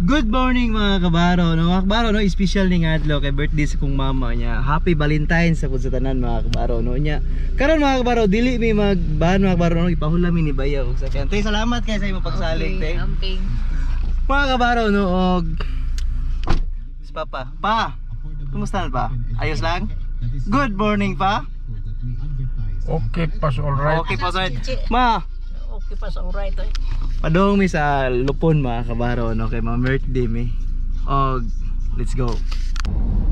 Good morning, mga kabaro. No, mga kabaro, no, special ni nga adlaw kay birthday sa kong mama niya. Happy Valentine's sa sa tanan, mga kabaro, no niya. Karon, mga kabaro, dili mi magban, mga kabaro, no, ipahula mi ni Bayaw og sakyan. Te, salamat kay sa imong pagsalig, te. Amping. Mga kabaro, no, og si Papa. Pa. Kumusta na pa? Ayos lang? Good morning, pa. Okay, pas alright. Okay pa sa Ma, Okay pa sa alright eh. Padong mi sa Lupon, mga kabaro, no, kay mga birthday mi. Og let's go.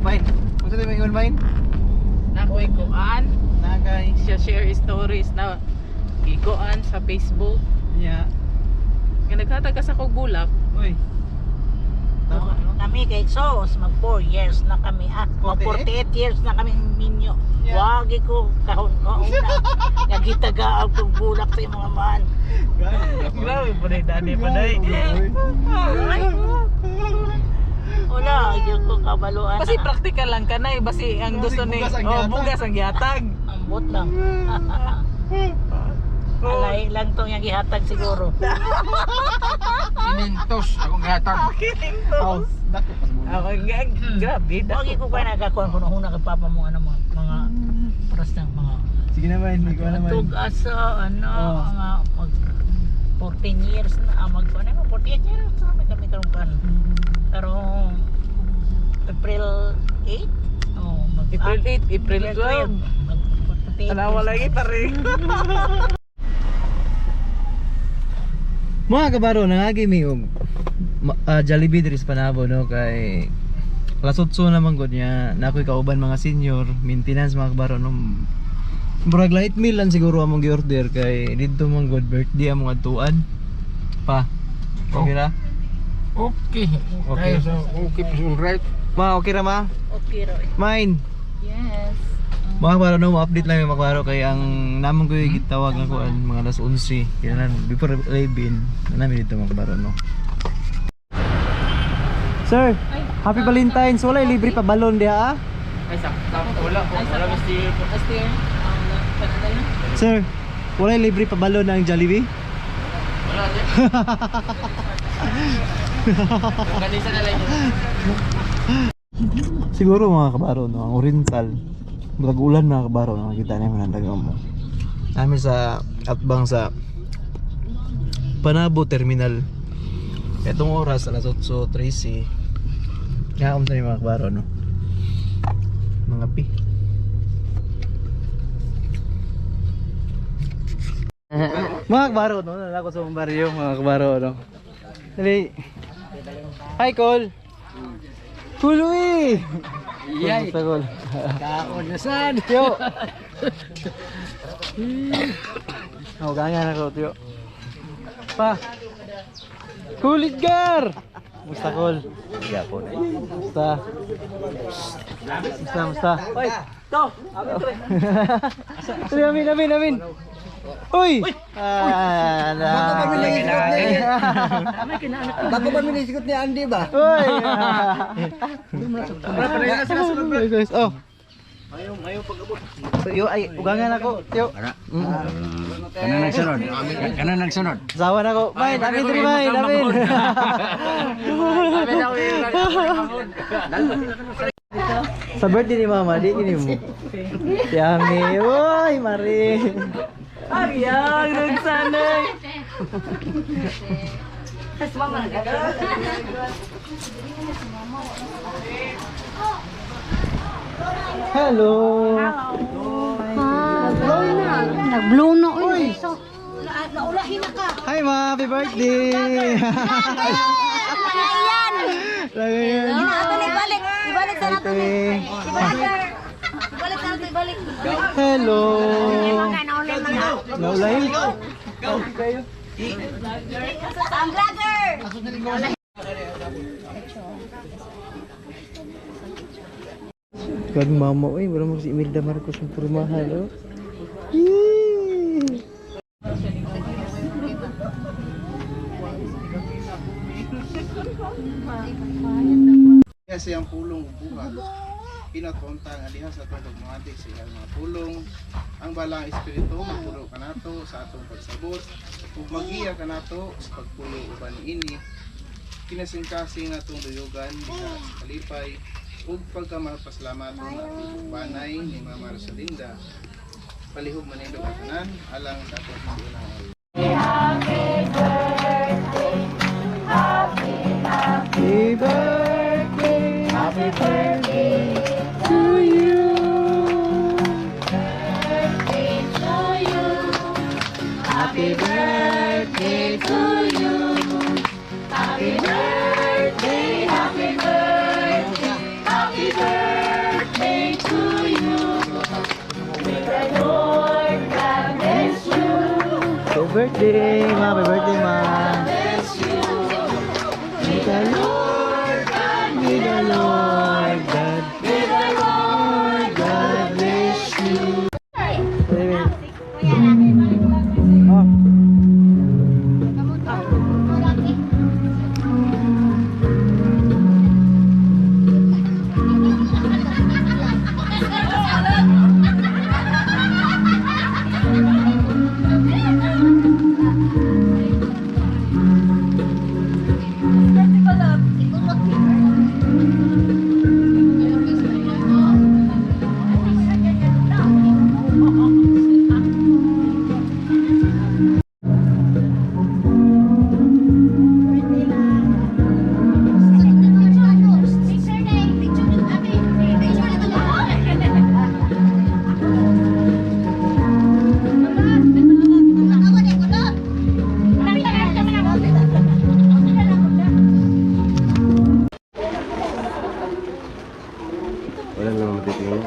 Mine, unsa tayo maingon, mine? Nakoy kuan. Nagay. Siya share stories na gikuan sa Facebook. Yeah. Nga naghatag ka sa kog bulak. Uy. Tama, no? Kami kay Sos, mag 4 years na kami. Ah, mag 48? 48 years na kami minyo. Yeah. Wagi ko kahon ko una. Nagitaga ang bulak sa imong amahan. Grabe po na dani pa day. Wala, gyud ko kabaluan. Kasi practical lang ka na eh. Basi ang Kasi gusto ni bugas ang oh, gihatag. bugas ang gihatag. Ambot lang. Alay lang tong yang gihatag siguro. Kinintos akong gihatag. Oh, dako pas mo. Ako grabe Wagi ko pa nagakuan kuno huna kay papa mo ano mga paras ng mga Sige naman, ikaw naman. tug asa ano Oh. mga mag 14 years na ah, mag ano 48 years na may kami karon kan. Pero April 8? Oh, mag April 8, April 12. Mag 48 Tanawa years lagi na. pa rin. Mga kabaro, nangagi mi og Jollibee diri sa Panabo, no, kay alas 8 naman gud niya. Na ako'y kauban mga senior maintenance, mga kabaro, no. Murag light meal lang siguro among gi-order kay didto man gud birthday among adtuan. Pa. Okay ra? Okay. Okay. Okay. So, okay, pas alright. Ma, okay ra ma? Okay ra. Mine. Yes. Mga kabaro, no, ma-update lang yung mga kabaro kay ang namang ko yung gitawag na kuan mga alas 11. Kaya before 11 na namin dito, mga kabaro, no. Sir, Happy Valentine's. Wala libre pa balon diha ah. Ay, sakto. Wala. Wala, Mr. Aster. Ang yun? Sir, wala libre pa balon ang Jollibee? Wala, sir. Ganisa na lang yun. Siguro, mga kabaro, no, ang Oriental. Murag ulan, mga kabaro, no, nakita niyo man ang mo. Namin sa atbang sa Panabo Terminal. Etong oras alas 8:13. Nga sa mga kabaro, no. Mga pi. Mga kabaro, no, nalako sa mga baryo, mga kabaro, no. Dali. Hi, Col. Kuloy! Yay! Kumusta, Col? Kaon na sad. Tiyo! Oh, ganyan ako, tiyo. Pa! Kuliggar! Musta, Col? Gapon. Musta? Musta, musta? Oy, to. Tuloy, amin, amin, amin! Uy! Ah, Bago kami naisgot ni Bago kami naisgot ni Andy ba? Uy! Oh. Yo ay ugangan ako, tiyo. Kana nagsunod. Kana nagsunod. Sawa na ko. Main, amin diri main, amin. Sa birthday ni Mama, di kini mo. Si Ami, uy, Mari. Agyang nagsanay. Hello. Nag-blow na. Nag-blow na. Uy. Naulahin na ka. Hi, Ma, happy birthday. Ayan. Lagayan. Ato na ibalik. Ibalik sa nato ni. Ibalik. Ibalik sa nato ibalik. Hello. Naulay mga. Naulay. Ang vlogger. Kag mama, uy, wala mo si Imelda Marcos ang pormahan, oh. Yee! Kasi ang pulong buhat. Pinatunta nga diha sa atong pagmuhati sa iyang mga pulong. Ang balang espiritu magpulo kanato sa atong pagsabot ug magiya kanato sa pagpulo uban niini. Kinasingkasing atong duyugan diha sa kalipay ug pagkamapasalamat nga atong banay ni Mama Rosalinda. Palihog manindog ang tanan alang sa atong unang Happy birthday. Happy birthday to you. Happy birthday to you. Happy birthday, happy birthday, happy birthday to you. May the Lord God bless you. Happy birthday, ma. Happy birthday, ma. Bless you. May the Lord God, may the Lord God, may the Lord God bless you. Amen. Oh. Wala nang matitingin.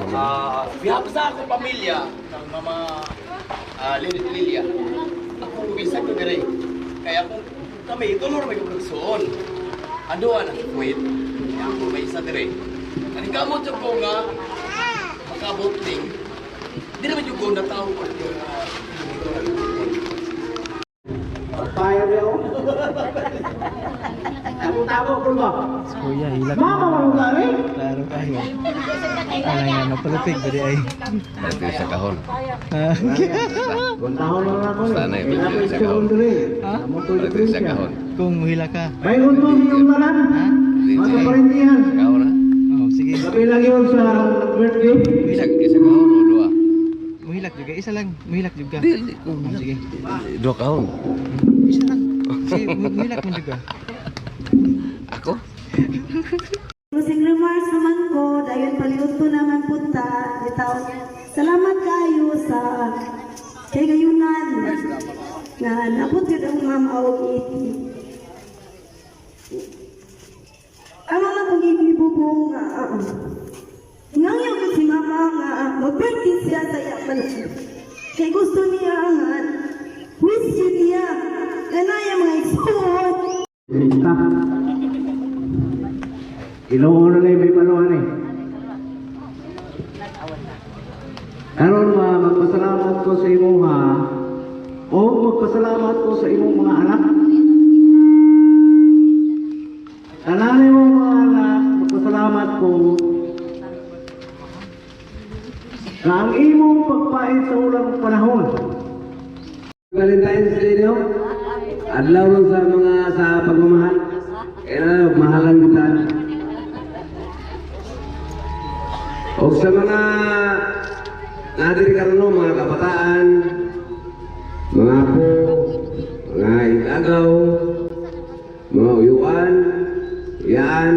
Bihap sa akong pamilya ng Mama Lilia. Ako bisag ko dire. Kaya kung kami tulor may kagsuon. Ando na Kuwait. Kaya ako may isa dire. Ani kamot jud ko nga makabot ning. Di naman jud ko na tao ko Kuya, hilak. Mama, Klaro kayo. Ano nga, napalupig ba di ay? Palipir sa kahon. Ah. Sana yung palipir sa kahon. Ha? Palipir sa kahon. Kung muhila ka. Bayon mo yung tanan. Ha? Mga parintihan. Sa kahon ha? Oh, sige. Sabi lagi yun sa birthday. Isa kahon o dua? Muhilak juga, isa lang. Muhilak juga. Di, Oh, sige. Dua kahon. Isa lang. Sige, muhilak mo juga. Ako? Closing remarks naman ko, dayon paliuto naman punta, bitaw. Salamat kayo sa kay gayunan na naabot yun ang mama og 80. Ang mga kong ibubong nga ngangyo ko si mama nga mag-birthday siya sa iya balay. Kay gusto niya nga wish yun niya kanaya mga igsuon. Lista. Ginoo na lang may paluan eh. Karon ma, magpasalamat ko sa imo ha. O magpasalamat ko sa imong mga anak. Tanan mo mga anak, magpasalamat ko na ang imong pagpait sa ulang panahon. Valentine's Day no? Adlaw ron sa mga sa pagmamahal. Kailangan mahalan kita. O sa mga nadiri karon no, mga kabataan, mga apo, mga igagaw, mga uyuan, uyaan,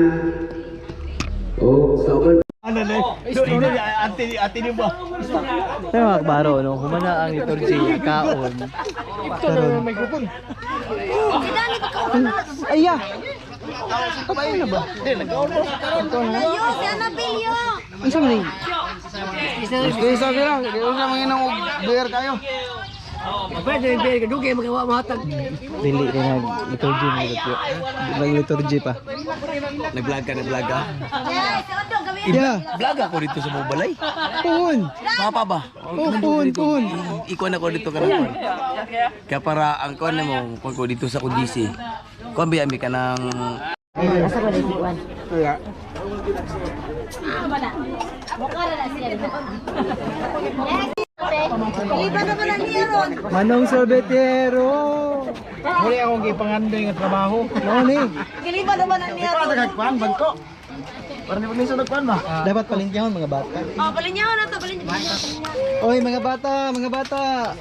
o sa uban. Ano na? Sa mga kabaro, no? Humana ang liturgy, kaon. Ito na microphone. Ay, ya! Patay na ba? Yo, si Anabilio. Ano sa maning? Dili rin nag liturgy na Nag liturgy pa. Nag-vlog ka, nag-vlog ka. Yes, si Odong gawin. Yeah. Vlog ako dito sa Bubalay. Puhon. Papa ba? Oh, puhon, puhon. Ikuan ako dito karon. Kaya para ang kuan mo, kuan ko dito sa Kudisi. Kuan ba ka ng Asa ba dito? Wala. Mukha na sila. Iba naman ang niya ron. Manong Sorbetero. Muli akong gipangandoy nga trabaho. Mao ni. Giliba naman ang niya ron. Nagkuan bangko. Para ni paglisod nagkuan ba? Dapat palingyahon mga bata. Oh, palinyaw na to, palinyaw. Oy, mga bata, mga bata.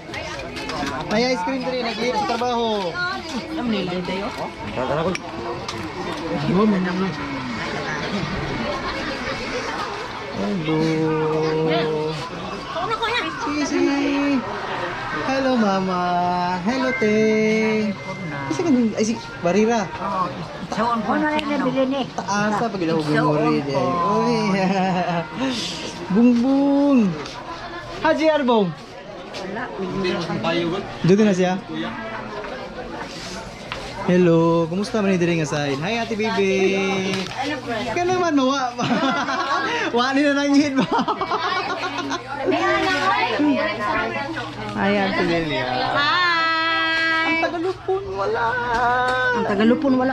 May ice cream diri naglip sa trabaho. Hello. Sisi. Hello, mama. Hello, te. Kasi kan ay si Barira. Taasa pag ilaw gumuri di. Uy. Bungbung. Haji Arbong. Dito na siya. Hello, kumusta man diri nga side? Hi Ate Bibi. Kano man mo wa. Wa ni na nanghin ba? Hi Ate Lilia. Hi! Ang Tagalupon wala. Ang Tagalupon wala.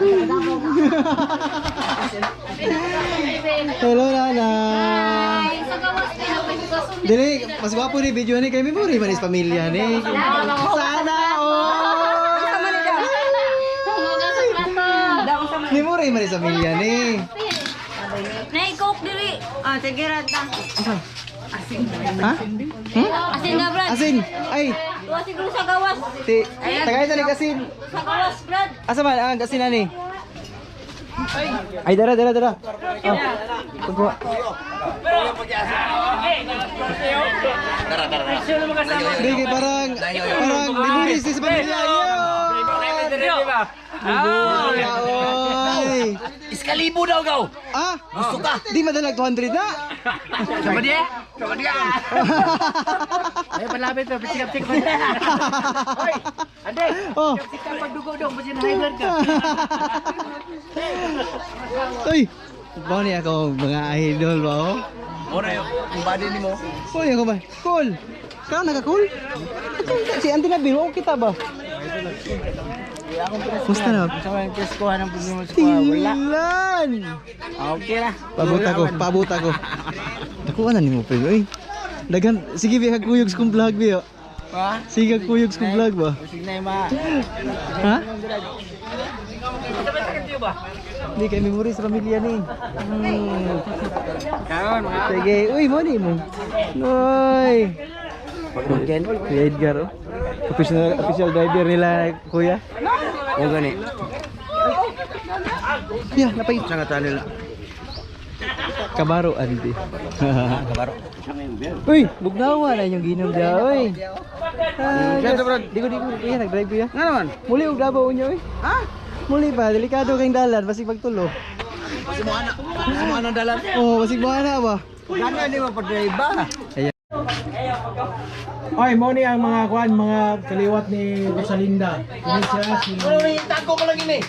Hello Nana. Dili, mas gwapo ni video ni kay memory man is pamilya ni. Sana all. Memory man is pamilya ni. Nay, coke diri. Ah, sige ra ta. Ha? Hmm? Asin na, Brad. Asin. Ay, Tuwa siguro sa gawas. ti tagay na ni asin. Sa gawas, Brad. Asa man ang asin ani? Ay, dara dara dara. Oh. Pagkuha. Tara, tara, tara. Di kay parang parang memory sa pamilya. Yo! Memory, oy. Iskalibo daw gaw. Ah, Gusto ka? di madalag 200 na. Sama dia. Sama dia. Ay, palapit pa, sikap-sikap. Hoy, ande. Oh. Sikap pagdugo dong, basin high blood ka. Uy, ba ni ako mga idol ba oh? Ora yo, ang body nimo. Cool ako ba? Cool. Ikaw naka-cool? Ikaw, si Auntie Nabil, okay kita ba? Kumusta na? Tilan! Okay ra. Pabot ako, pabot ako. Nakuha na nimo pre, oy. Daghan, sige biya kuyog sa kong vlog biya. Ha? Sige kuyog sa kong vlog ba? Sige na ma. Ha? Hindi kay memory sa pamilya ni. Karon mga Sige, uy, mo ni mo. Uy. Kuya Edgar, oh. Official, official driver nila, kuya. Mo gani. Yeah, napay. Sa nga nila. Kabaro, Andy. Kabaro. Uy, bugnawa na inyong ginom dya, uy. Ah, di ko, kuya, nag-drive kuya. Nga naman. Muli, og Davao niyo, uy. Ha? Muli pa, delikado kayong dalan, basig pagtulo. Kasi mo ana, kasi mo anong dalan. Oh, basig buhana ba? Gano ni mo pa-drive ba? Ayan. Oy, mo ni ang mga kuan, mga kaliwat ni Rosalinda. Ini siya si Tago ko lang ini.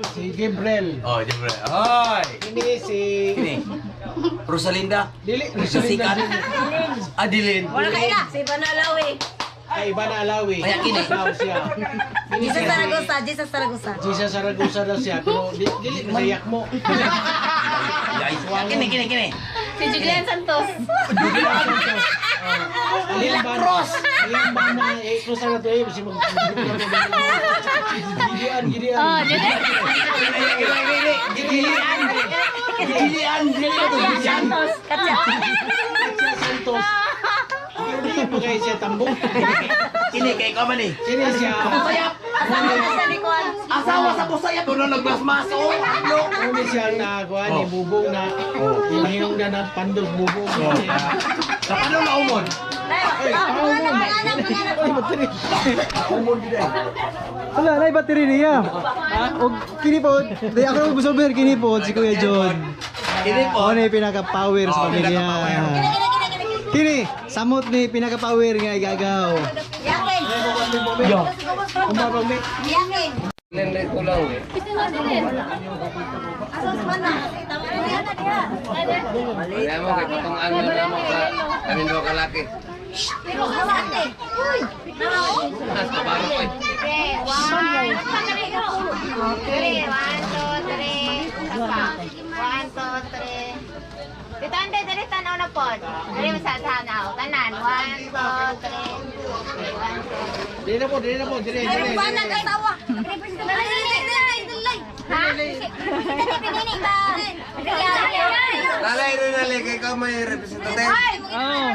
si Gabriel. Oh, di ba? Hoy. Ini si Ini. Rosalinda. Dili Rosalinda. Sikat. Adeline. Wala kaila. Si Banalawi. Ay, iba na alawi. Kaya kini. Daw siya. Ini Jesus siya si Saragosa, Jesus Saragosa. Jesus Saragosa daw siya, pero dili masayak mo. Kini, kini, kini. Si Julian Santos. Lila Cross. Ilang ba na eh, cross na to eh, si mag Gidian, gidian. Oh, Julian. Gilian. Gilian, Gilian. Santos. Katya. Siya Santos. Pero di pa kayo siya tambok. Kini kay ko man eh. Kini siya. Busayap. Asa ni Kuan? Asawa sa busayap uno nagmasmas. Oh, no. Kini siya na kuan ni bubong na hinong na na pandog bubong. Ano na umon? Ay, panganak, panganak, panganak. Wala, na battery niya. Og kinipod. Di ako na busober kinipod si Kuya John. Kini po. Ano yung pinaka-power sa Oh, pamilya. pinaka-power. Kini, kini, kini, kini. Kini, samot ni pinaka-power nga igagaw. Yakin. Yo. Yakin. Lende kulang eh. Asa sa mana? Tama na niya na diha. Kaya mo kay patong ano na mo sa kami dua kalaki. Pero sa ate. Uy. Nas kabaro ko eh. One, three, one, two, three. One, two, three. Dito, Ande, Dili, dili, tanaw na po. Dili mo sa tanaw. Tanan. One, two, three. One, two. Dili na po, dili na po, dili, dili. Ay, nag-asawa. Dili, dili, dili. Ha? Dili, pinini ba? Lalay rin lalay kay ikaw may representative. Ay,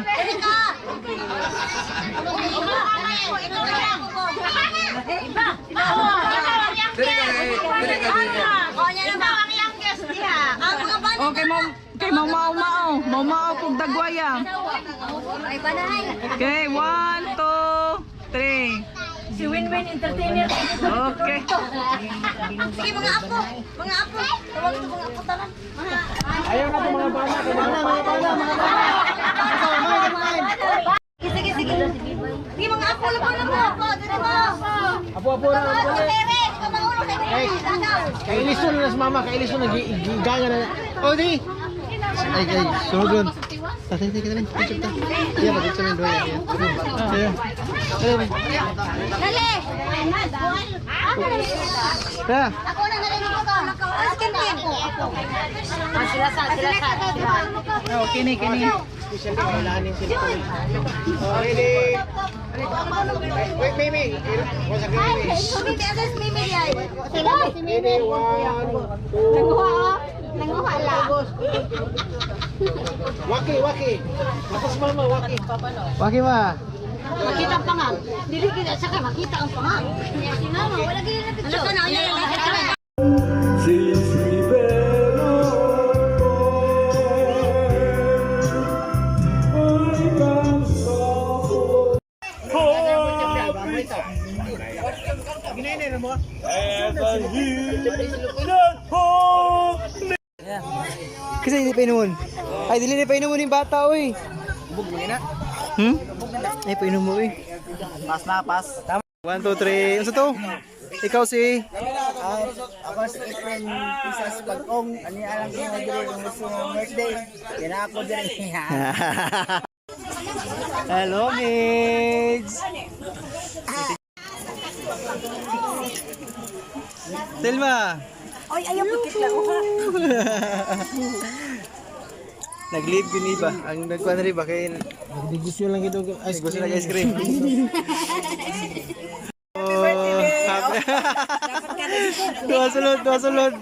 dili ka. Iba. Dili ka dili ka dili. Ikaw ang youngest diha. Ang mga bana. Okay, mo kay mamao mao. Mamao kog dagwaya. Ay, banahay. Okay, one, two, three. Si Winwin Entertainer. Okay. Sige, mga apo. Mga apo. Tawag ito mga apo tanan. Mga Ayaw na po mga bana, mga bana, mga bana. Sige, sige. Sige, mga apo, lapo na mo. Apo, dito mo. Apo, apo na, apo. Apo, tere. Di ka maulog kay Tere. Kay Ilison na si mama, kay Ilison nagiganga na. Oh, di. Ay, ay, sunod ron. Tatay, tatay, tatay, picture ta. Iya, pa picture min doy. Iya. Iya. Dali. Ta. Ako na narinig ko to. Askin din. Ah, sila sa, sila sa. Oh, kini kini. Ready? Wait, Mimi. What's up, Ay, Mimi? Mimi, asas Mimi ay. Sila si Mimi. Ready, one, two. Nanguha, oh. Nanguha lang. Waki, waki. Ako si mama, waki. Waki ma. Makita ang pangag. Dili kita sa kay makita ang pangag. Si mama, wala gyud na picture. Ano na, ano Kasi hindi pa inumun. Ay, dili na pa inumun yung bata, oy. Hmm? Ay, painom mo, oy. Pass na, pass. Tama. 1, 2, 3. Ano to? Ikaw si... Ako si Efren Pisas Pagkong. Ano yung alam ko na diri kung gusto mong birthday. Kaya ako diri. Hello, Mids! Telma! Oy, ayaw pagkit lang. Nag-leave yun iba. Ang nagkuhan rin ba kay... Negosyo lang ito. Ice gusto lang ice cream. Oh, happy. Dua sulod, dua sulod.